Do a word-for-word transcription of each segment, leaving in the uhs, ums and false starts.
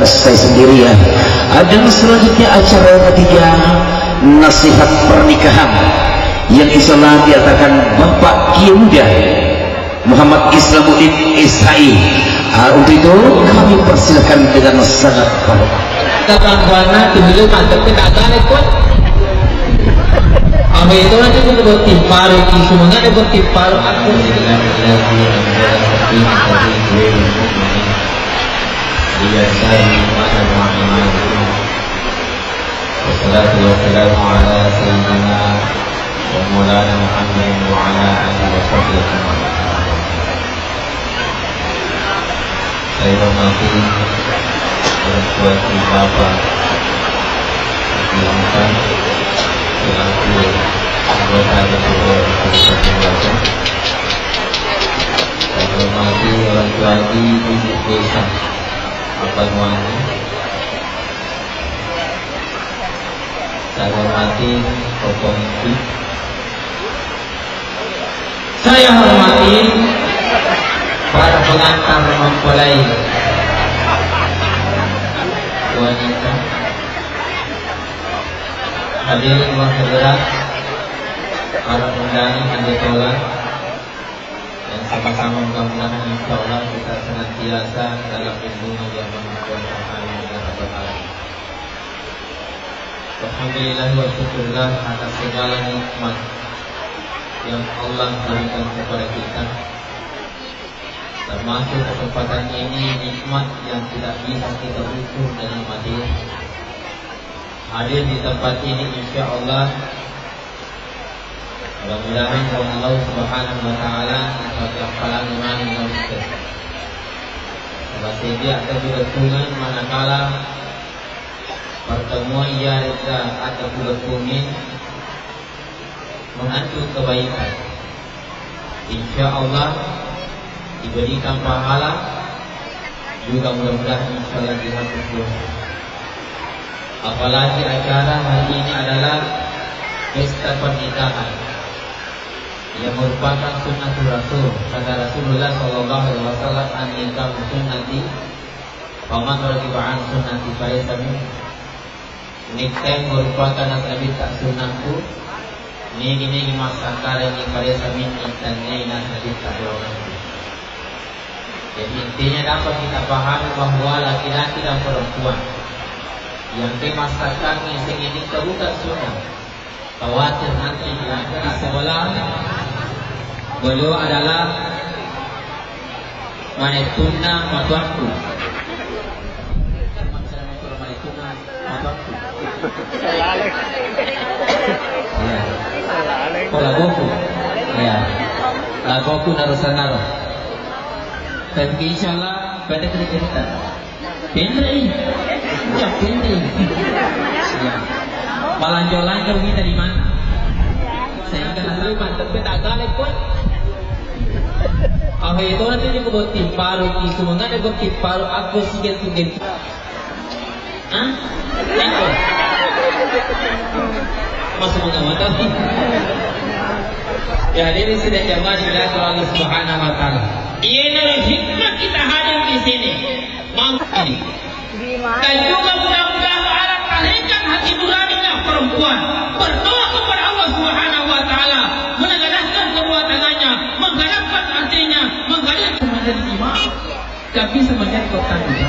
Saya sendiri ya. Dan selanjutnya acara ketiga, nasihat pernikahan yang insya Allah diadakan Bapak Kiai Muda Muhammad Islamuddin S H I. Ah, untuk itu kami persilakan dengan sangat hormat. Datang buana dulu mantep ke dagang ikut. Apa itu nanti aku bertimpar, itu semuanya ada bertimpar. Aku Wassalatu wassalamu ala sayyidina wa maulana Muhammadin wa ala alihi wa sahbihi ajma'in. Saya hormati orang tua, ibu, bapak, ibu, selaku anggota D P R Kabupaten Lombok. Saya hormati orang tua di Ibu Desa Apa Nuani. Saya hormati Bapak Menteri. Saya hormati para pengantar mempelai wanita, hadirin wal hadirat, para undangan yang ditolak, dan sama-sama mudah-mudahan insya Allah kita senantiasa dalam lindungan yang Maha Kuasa, amin ya rabbal alamin. Alhamdulillah wa syukurillah atas segala nikmat yang Allah berikan kepada kita. Termasuk kesempatan ini nikmat yang tidak bisa kita ukur dengan materi. Hadir di tempat ini, insya Allah, mudah-mudahan Allah Subhanahu wa Ta'ala sebagai appalang iman yang Salah seddi atau dilakukan manakala pertemuan yang ada dilakukan menantu kebaikan. Insya Allah diberikan pahala juga, mudah-mudahan insya Allah dihapus dosa. Apalagi acara hari ini adalah pesta pernikahan yang merupakan sunnatul Rasul. Kata Rasulullah Shallallahu Alaihi Wasallam, "An nikah sunnati, faman ragiba an sunnati falaysa minni." Nikah merupakan nabi tak sunnahku. Nigi-nigi massakkareni falaysa minni, tennai nabi tak golonganku. Jadi intinya dapat kita pahami bahwa laki-laki dan perempuan yang ke massakkarni sehingga nikah bukan sunnah. Khawatir nanti di sebelah beliau adalah manettunna matuakku. Manettunna matuakku. Iya. Oh, lagoku. Iya. Lagoku narusanaro. Tapi insyaallah pada kita cerita. Penrei. Iya, penrei. Iya. Malanjau-lanjau kita di mana? Sehingga nasaba mantep kita agale pun. Apa itu nanti juga buat timparu, isu mengenai buat timparu, aku sih gitu-gitu. Hah? Apa? Masuk mengawa tapi. Ya, hadirin sidang jamaah dimuliakan Allah Subhanahu wa Ta'ala. Ini hikmah kita hadir di sini. Mampu. Dan juga mudah-mudahan Allah tarekkan hati nuraninya perempuan. Berdoa kepada Allah Subhanahu wa Ta'ala, menengadahkan kedua tangannya, mengharapkan artinya, mengharapkan menjadi imam dan bisa menjadi kota juga.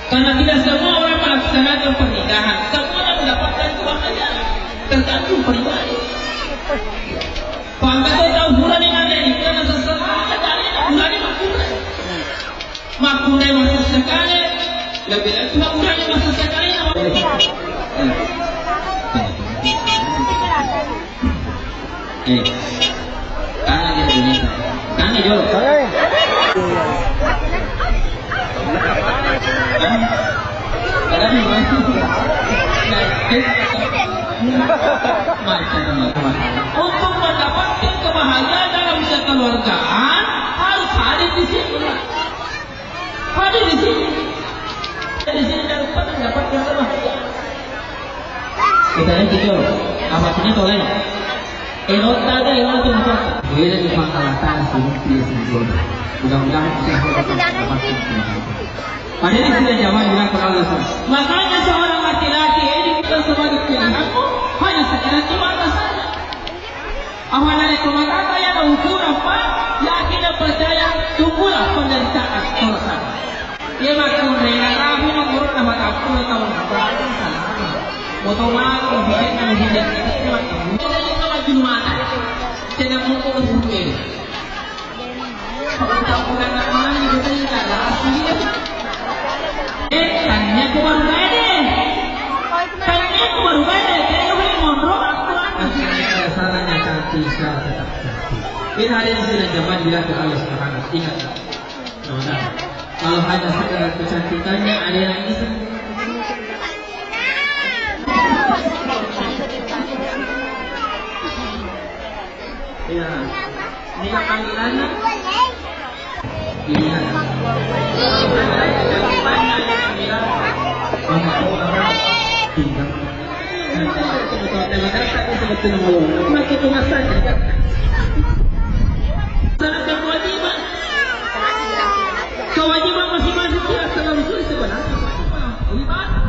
Karena tidak semua orang melaksanakan pernikahan, semua orang mendapatkan kebahagiaan, tergantung pribadi. Pangkat tahu bulan ini ada ini, karena sesuatu ada ini, bulan ini makurang. Makkunrai masusakale, lebih-lebih makkunrai masusakale. Eh, tanya dia dulu. Tanya jolo. Untuk mendapatkan kebahagiaan dalam keluargaan, harus hadir di sini. Hadir di sini. Di sini dan dapat mendapatkan kebahagiaan. Kita lihat itu, apa artinya toleh? Erotta ada yang mati apa? Beda di pangkalatan sini dia sendiri. Mudah-mudahan bisa mendapatkan. Pada ini sudah zaman dilakukan Allah. Makanya seorang laki-laki ini bukan sebagai pilihanmu, hanya sekedar cuma alasan. Awana itu makanya yang ukur apa? Yakin dan percaya, tunggulah penderitaan. Selesai. Iya, makkunrai narapi nomorna matappu tau. Moto mako bikin nang hidang itu mako. Jadi sama jumata. Tidak mau kau suruh. Kau tahu bukan namanya, bukan narapi. Eh, tanya ku baru bede. Tanya ku baru bede. Tanya ku baru mondro. Aku akan. Sarannya cantik, salah tetap cantik. Ini hari ini sudah zaman dilakukan Allah Subhanahu wa Taala. Ingat. Nah, kalau hanya sekedar kecantikannya, ada yang bisa. Iya. Ini panggilannya. Iya. Tinggal. Terima kasih sebetulnya malu. Cuma kita masak. Sangat kewajiban. Kewajiban masing-masing dia selalu sebenarnya. Ibadah.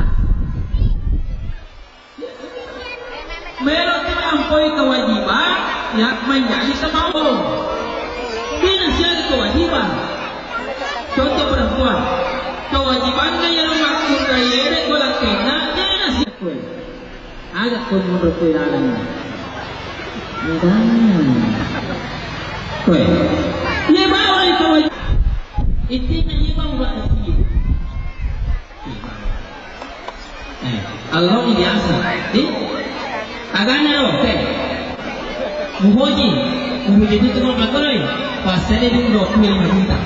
Melo tu nampoi kewajiban, ya, menjadi semau. Dia siap kewajiban. Contoh perempuan. Kewajibannya yang makkunrai ere kola kena, dia siap. Aga ko monro koe laleng. Enggak. Koe. Iya bawa itu. Intinya iya bawa itu. Eh, Allah biasa. Di? Agana lo, oke. Muhoji. Muhoji itu cuma makoroi. Pasal itu dua puluh lima juta.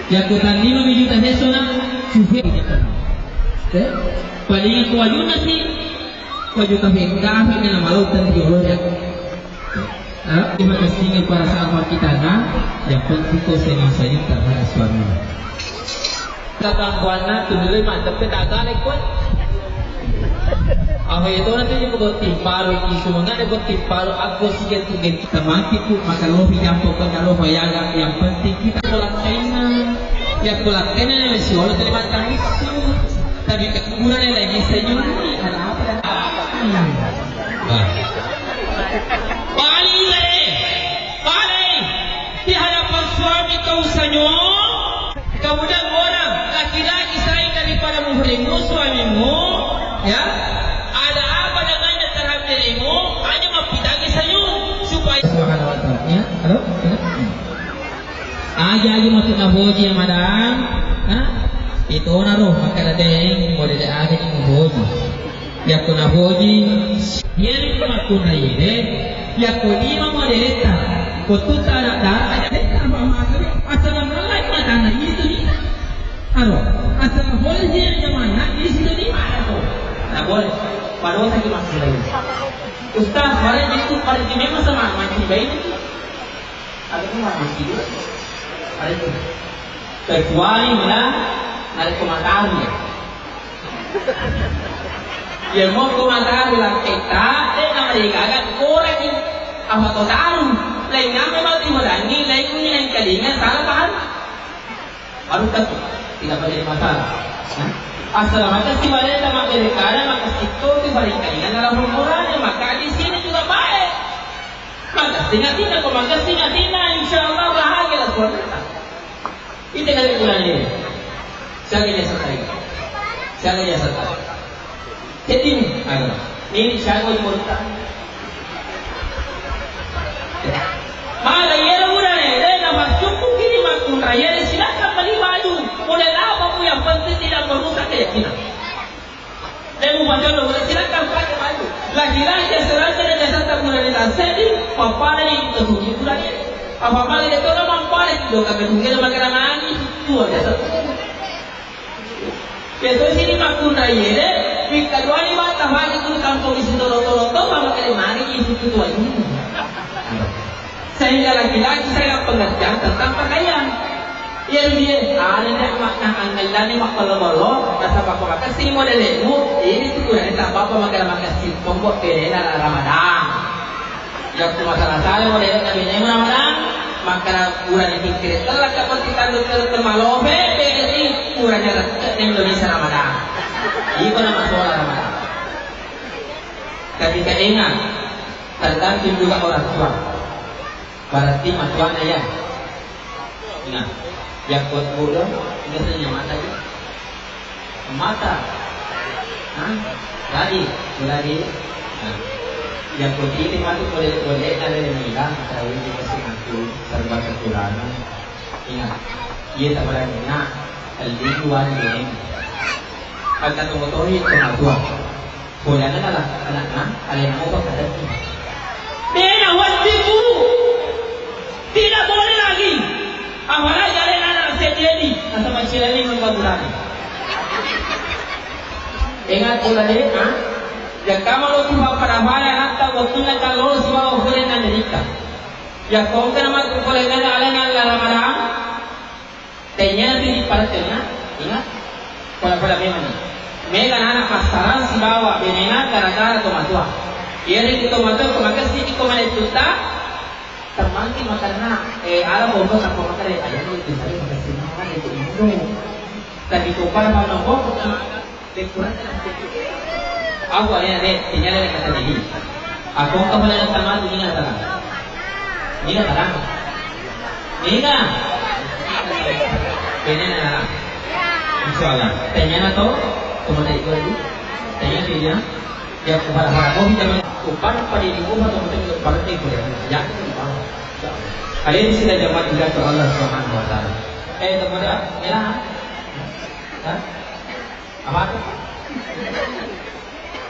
Yakko tannima mi juta sessona, suhe. Eh? Paling ko wajunna si, ko juta hekka, hekka na malau tan riolo ya. Eh? Terima kasih para sahabat kita, nah. Yang penting kau senyum-senyum terhadap suami. Kakang buana tu dulu mantep tak kale kue. Aho itu nanti juga botting baru isu, nggak ada botting baru, aku sih gitu gitu. Tematiku maka lobi jampo kota loba yaga, yang penting kita kolak kaina. Ya kolak kaina ni masih olah terima kasih. Tapi kekurangan lagi senyum ni ada apa dah? Hmm. Wah. Paling leh, paling di hadapan suami kau senyum. Kemudian orang laki-laki selain daripada muhrimmu, suamimu, ya, ada apa dengannya terhadap dirimu, hanya membidangi senyum supaya Subhanahu wa Ta'ala. Ya, halo? Ya. Aja-aja masuk naboji ya madang. Hah? Itu naro makkada deng, model aja ni naboji. Yakko naboji, yeri makkunraie, yakko lima model eta, ko tutta anak dara, eta apa mata, asal nalai matana itu ni. Aro, asal boleh dia jaman nak di situ ni. Nah, boleh. Padahal sakit masih lagi. Ustaz, mari itu, mari itu memang sama mati baik itu. Ada pun mati itu. Ada itu. Kecuali mana, ada pematahan ya. Iya, mokko mataru lakketta, de' namarigaga kore'ni. Apa to taru? Laing ame matu madangi, laing uni nengkalinga, salah paham. Baru tentu, tidak menjadi masalah. Nah, asal maka si baleta mabbere kada, maka sitto tu barengkalinga dalam hubungannya, maka di sini juga baik. Maka singa-singa, maka singa-singa, insya Allah bahagialah keluarga kita. Ite kale ulane. Siaga jasa tai. Siaga jasa tai. Jadi, anu, ini siaga jasa tai. Maka iya ulane, de' nafas cukup ini makkunrai, ya silakan beli baju. Model apa pun yang penting tidak merusak keyakinan. Dé' mupacollo, silakan pakai baju. Laki-laki yang serasa dan jasa tak mulai dari seddi, papalai itu sunyi bulan ini. Apa-apa lagi itu orang mampu ada juga kagak mungkin sama kena nangis. Tua jasa. Biasa sini makkunrai dé', mika dua lima tahun itu kampung isi tolo-tolo, tau sama kena nangis itu tua ini. Sehingga laki-laki sangat pengertian tentang pakaian. Iya, iya, ada ndak makna angkallani mappallo-pallo, nasaba ko makessing modele'mu, ini tu kurang tambah apa makana makessing, ponggo terena Ramadan. Yakko masalah-salah model Nabi Nabi Ramadan, maka urane pikkiri tellak ka pasti tandu tellak malope, bede ni urane rette ni Indonesia Ramadan. Iko nama sekolah Ramadan. Ketika ingat, tergantung juga orang tua. Berarti matuana ya. Nah, yakko bulo, biasanya mata ya. Mata. Hah? Tadi, tadi. Nah, yakko titi matu boleh boleh ada yang bilang, tahu ini masih aku serba kekurangan. Ingat, iya tak berani nak, lidu wani. Angkat motori ke matuang. Pole anana lah, anakna, alena mopa kadaki. Dena wajib guru. Tidak boleh lagi. Apalagi alena anak seddi, nasaba cilani membangunani. Ingat pula deh, ha? Jakka maloki pappada-pada anatta, wettunna kallolo sibawa pole nanrika. Yakko engka namattu pole gana alena Allah Ramadan. Tennia tu diparettenna, ingat, pola-pola memang ni. Mega anak massarang sibawa benena gara-gara to matua. Iya de to matua ko makessiki ko malettutta, temmangi makanna, eh, ala bobo tappa makare, ayam itu tadi makessing mana itu indo. Tadi to pada mana bobo. Aku alena de, tennia de kata diri. Aku engka pole tamatu ingat tara. Ingat tara. Ingat. Tennia na. Insyaallah. Tennia na to, teman dari gua ini. Tennia dia. Ya, kepada para kopi teman. Upah pada di rumah teman-teman pada itu ya. Ya. Ada di sini jamaah juga ke Allah Subhanahu wa Taala. Eh, teman-teman, ya. Hah? Apa tu?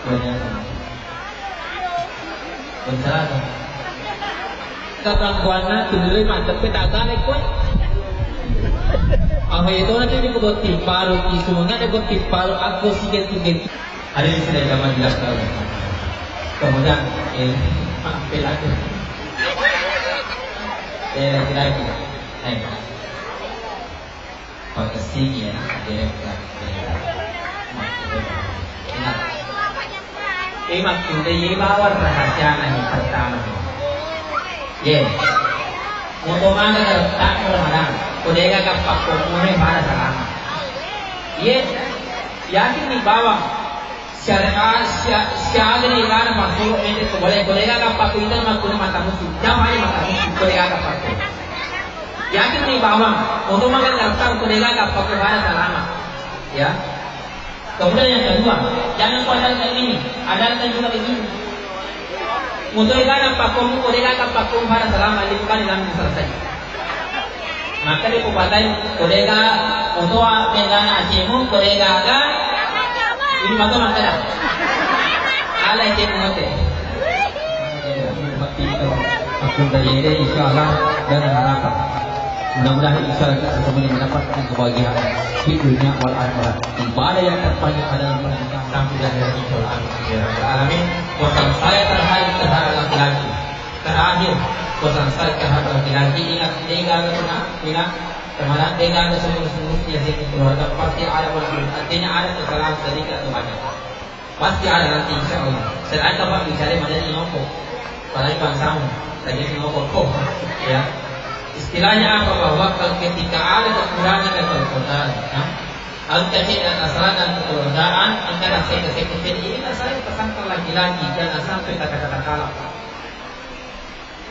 Banyak. Bencana tu. Kata kuanna tu dulu mantep kita agak ikut. Apa itu nanti di keboti paru isu mana di keboti paru aku sikit sikit. Ada di sini zaman jelas tahu. Kemudian eh mampir aku. Eh lagi-lagi. Eh. Pakessing ya, direkka. Ingat. Eh, makkeda ye bawang rahasiana yang pertama. Ye. Moto mana letak Ramadan. Kodega kapakko mune pada salama. Ye. Yakin ni bawang. Syariat, sya-, siaga ni egana pakkoro mete ko boleh, ko dega kapakko ita makkuna mata musu. Jama ni mata musu, ko dega kapakko. Yakin ni bawang, moto makan daftar ko dega kapakko pada salama. Ya. Kemudian yang kedua, jangan kau andalkan ini, andalkan juga begini. Moto egana pakko mu, ko dega kapakko pada salama, limpani langsung selesai. Maka dia kupatai, kodega motoa megana acemu, kodega aga, ini maka maka dah. Ala acemu mate. Aku dari ini, insya Allah, dan harapan. Mudah-mudahan insya Allah kita semuanya mendapatkan kebahagiaan di dunia wal akhirat. Ibadah yang terbanyak adalah menikah sampai di akhirat, insya Allah. Amin. Ya Rabbal Alamin. Pesan saya terhadap, terhadap laki-laki. Terakhir, pesan saya terhadap laki-laki, ingat, dega tuna, ingat, teman, dega ada semua semua yang saya keluarga pasti ada walaupun artinya ada kesalahan sedikit atau banyak. Pasti ada nanti insya Allah. Sedangkan Pak bicara menjadi ngoko. Apalagi bangsamu, lagi ngoko kok. Ya. Istilahnya apa? Bahwa kalau ketika ada kekurangan dan kekurangan, ya, engka cedde kesalahan dan kekeluargaan, engka rasa kesekutan ini, saya pesankan laki-laki jangan sampai kata-kata kalah.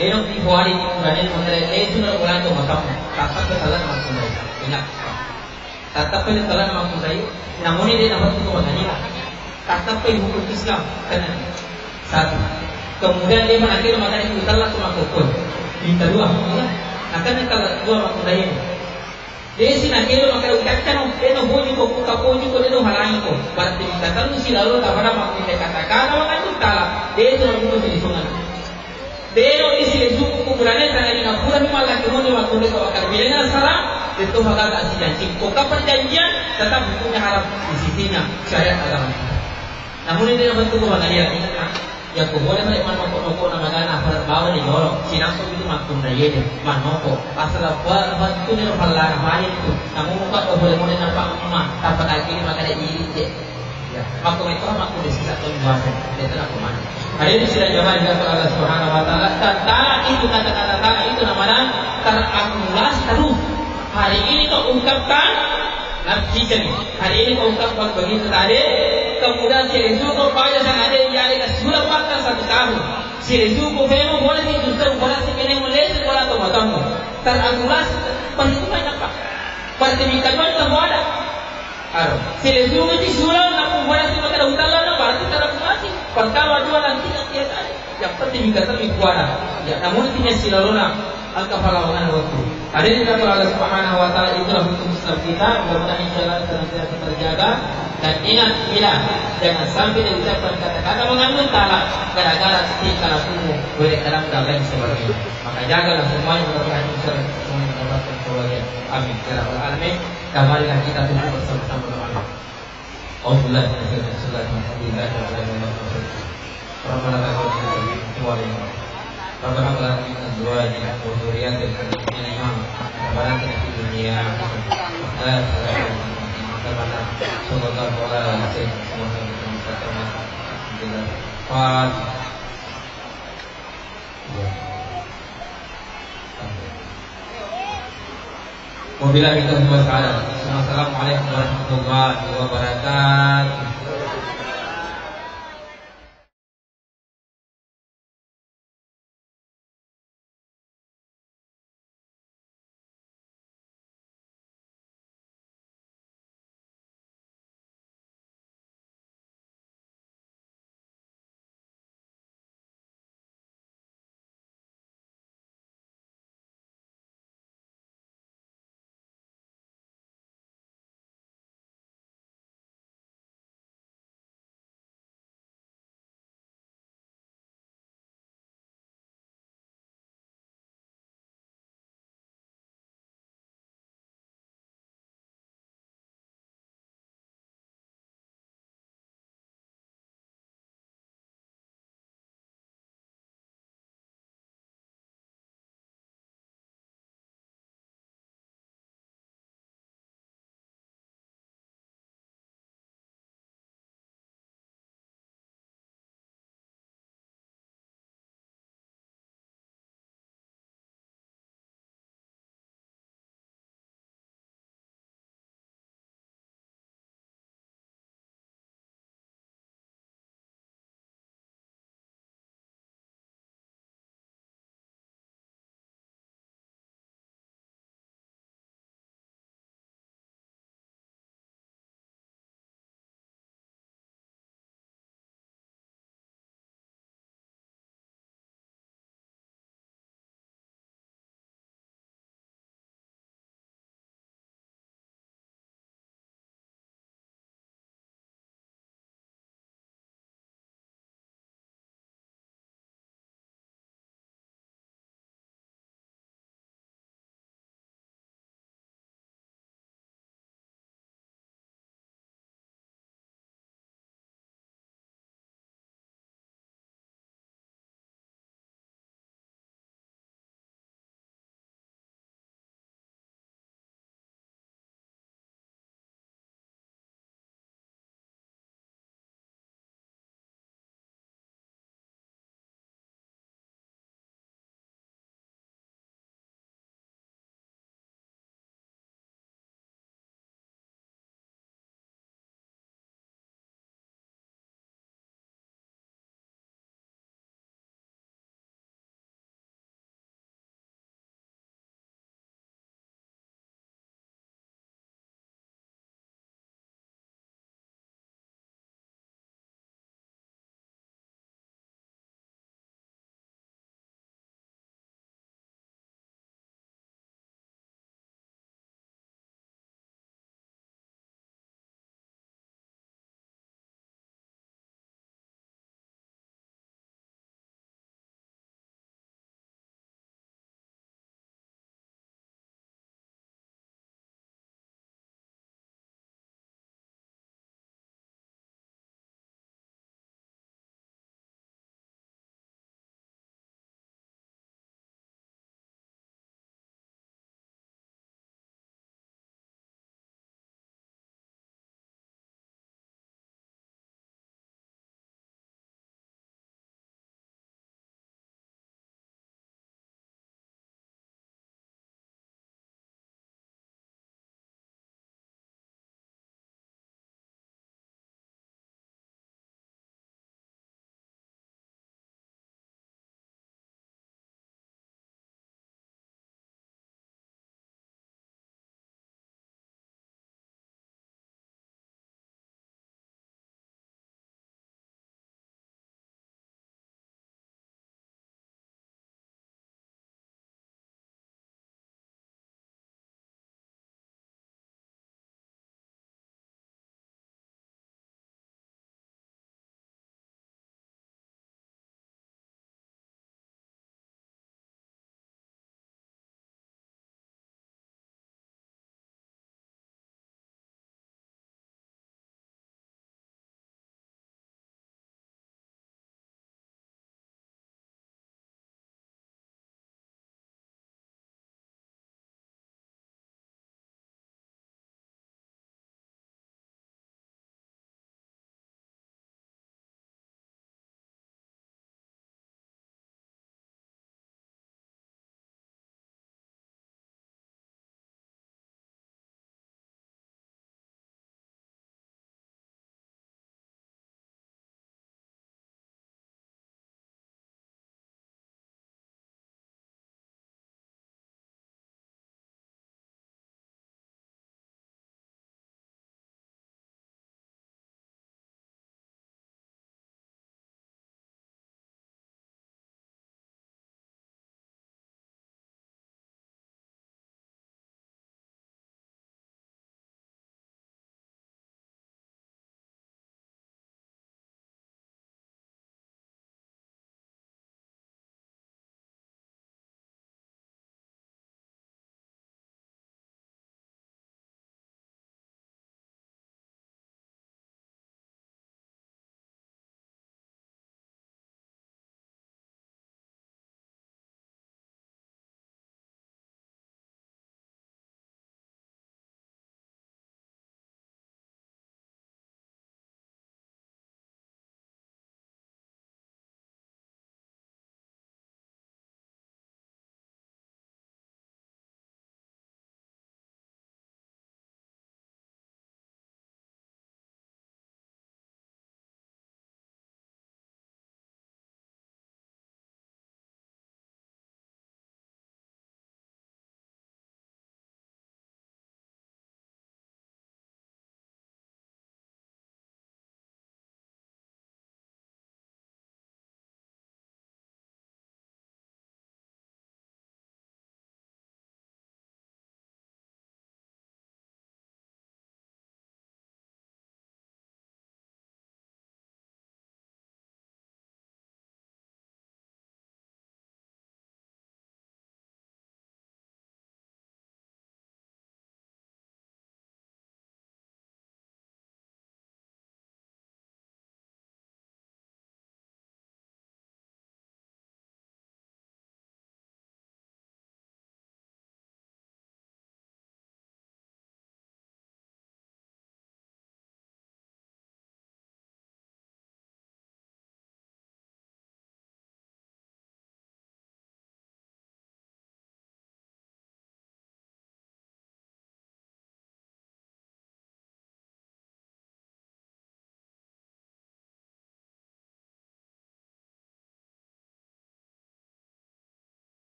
Ero di kuari di kurane mangere lesu na kuranto matamu. Tatap ke talan maksudai. Ingat. Tatap ke talan maksudai. Namuni de dapat tu mangani. Tatap ke hukum Islam kena. Satu. Kemudian dia menakir mangani utalla tu makukun. Minta dua. Akan kalau dua maksudai. Desi nakelo maka ucaccano, deno bojuko, kuka bojuko, deno halangiko. Berarti katellu silalo tapada makkute kata-kata makanjutala, desi nabuka silisungana. Deno isi lesuku kuburane tanani napura ni mallaki moni makkunre ka wakar bilena sara, deto hagaga sijanji. Koka perjanjian, tetap hukumnya haram di sisinya syariat agama. Namun ini bentuk pengadilan, ingat, Yakko boleh balik mannoko-noko na magana, apa bawa ni jolo, sinampe itu makkunda yede, mannoko, asal apa, apa itu ni pallana balik tu, namun muka kau boleh mulai nampak emak, tanpa kaki ni makanya iri je. Ya, makko metto makko desa satu dua. Itu nak kemana? Hari ini sudah jamaah juga Allah Subhanahu wa Taala. Dan talak itu, kata-kata talak itu namanya terakumulasi terus. Hari ini kau ungkapkan, nanti jadi. Hari ini kau ungkapkan begitu tadi. Kemudian silesu ko paja sang ade, ya, ada sudah makan satu tahun. Silesu ko femo boleh si suster, boleh si kene, boleh si bola atau matamu. Terakumulasi, perhitungan apa? Pertimbangan semua ada. Aro, silesu ko ti sulang, namu boleh si makan utang lah, berarti terakumulasi. Pertama, dua, nanti, nanti ada. Yang penting kita terus kuat. Ya, namun tidak silalona. Engka palawangan waktu. Hadirin Allah Subhanahu wa Taala, itulah hukum Islam kita. Mudah-mudahan insya Allah senantiasa terjaga. Dan ingat, bila jangan sampai diucapkan kata-kata mengandung talak gara-gara tingkah lakumu, boleh dalam dan lain sebagainya. Maka jagalah semuanya, mudah-mudahan insya Allah semuanya mendapatkan kebahagiaan. Amin ya rabbal alamin. Dan marilah kita tunduk bersama-sama doa. أعوذ بالله من الشيطان الرجيم. بسم الله الرحمن الرحيم. ربنا لا تزغ قلوبنا بعد إذ هديتنا وهب لنا من أزواجنا وذرياتنا قرة أعين واجعلنا للمتقين إماما. ربنا آتنا في الدنيا حسنة وفي الآخرة حسنة وقنا عذاب النار. صلى الله على سيدنا محمد وعلى آله وصحبه وسلم. الحمد لله. الفاتحة. Wabillahi taufiq wal hidayah. Assalamualaikum warahmatullahi wabarakatuh.